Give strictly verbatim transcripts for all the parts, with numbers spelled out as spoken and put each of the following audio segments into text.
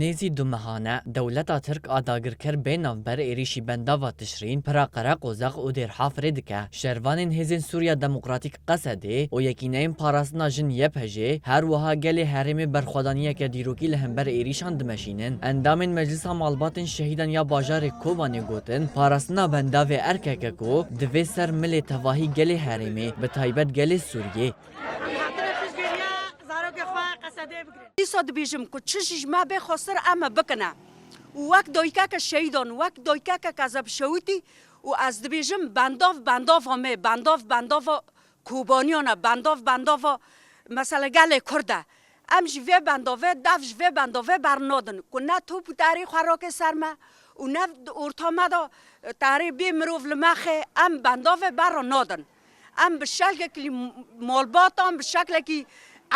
Nêzî du mehan e, dewleta Tirk a dagirker bê navber êrîşî bendava Tişrîn, pira Qereqozex û Dêrhafirê dike. Şervanên Hêzên Sûriya Demokratîk Qesedê û Yekîneyên Parastina Jin Y P J her wiha gelê herêmê berxwedaniyeke dîrokî li hember êrîşan dimeşînin. Endamên Meclisa Malbatên Şehîdan ya bajarê Kobanê gotin, parastina bendavê erkeke ku divê ser milê tevahî gelê herêmê, bi taybet gelê Sûriyê. Dîsa dibêjim ku çi jî ji me bê xwestir em ê bikine. Û wek dayikeke şehîdan, wek dayikeke kezeb şewitî û ez dibêjim bendav bendava me, bendav bendava Kobaniyan e, bendav bendava mesela gelê Kurd e. Em ji vê bendavê, dev ji vê bendavê bernadin ku ne top û terê xwe rake ser me û ne di orta me de terê bê mirov li me xe, em bendavê berra nadin. Em bi şeklekî malbatan, bi şeklekî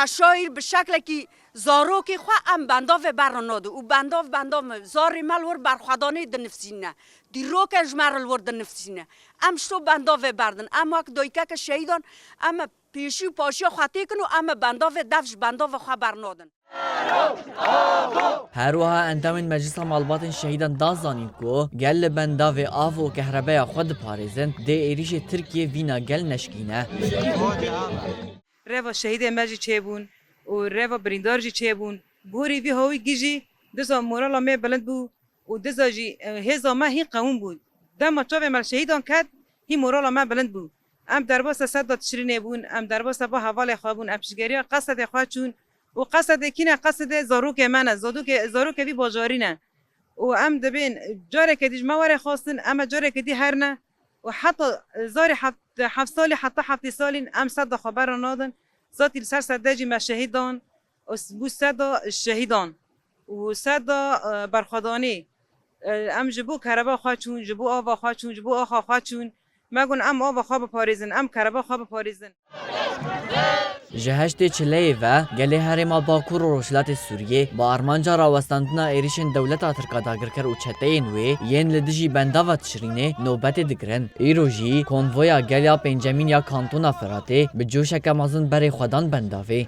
eşayîr, bi şeklekî zarokê xwe em bendavê berra nadin û bendav bendav me, zarê me li wir berxwedanê dinivîsîne, dîroke ji me re li wir dinivîsîne. Em ji to bendavê berdin. Em wek dayikeke şehîdan, em ê pêşî û paşiya xwe têkin û em ê bendavê dev ji bendava xwe bernadin. Her wiha endamên Meclisa Malbatên Şehîdan da zanîn ku gel li bendavê av û kehrebeya xwe diparêzin, dê êrîşê Tirkiyê vîna gel neşkîne. Reva şehîdê me jî çêbûn û reva birîndar jî çêbûn. Gorî vî hawî gijî, diza morala me bilind bû û diza jî, e, hêza me hîn qewim bû. Dema çavê me li şehîdan ket, hîn morala me bilind bû. Em derbasa seda Tişrînê bûn, em derbasa ba hevalê xwe bûn, em piştgeriya Qesedê xwe çûn û Qesedê kî ne? Qesedê zarokê me ne, zarokê, zarokê vî bajarî ne. Û em dibên careke dî ji me were xwestin, em ê careke dî herne. Û heta zarê heft-, heft salî heta heftê salîn em seda xwe berra nadin. Zatî li ser sedê jî me şehîd dan û s-, bû seda şehîdan û seda, e, berxwedanî. E, em ji bo kereba xwe çûn, ji bo ava xwe çûn, ji bo axa xwe çûn. Me got, em ava xwe biparêzin, em kereba xwe biparêzin. Ji heştê çileyê ve gelê herêma Bakur û Rojhilatê Sûriyê bi armanca rawestandina êrîşên dewleta Tirk a dagirker û çeteyên wê yên li dijî bendava Tişrînê nobetê digirin. Îro jî konvoya gel ya pêncemîn ya Kantona Firatê bi coşeke mezin berê xwe dan bendavê.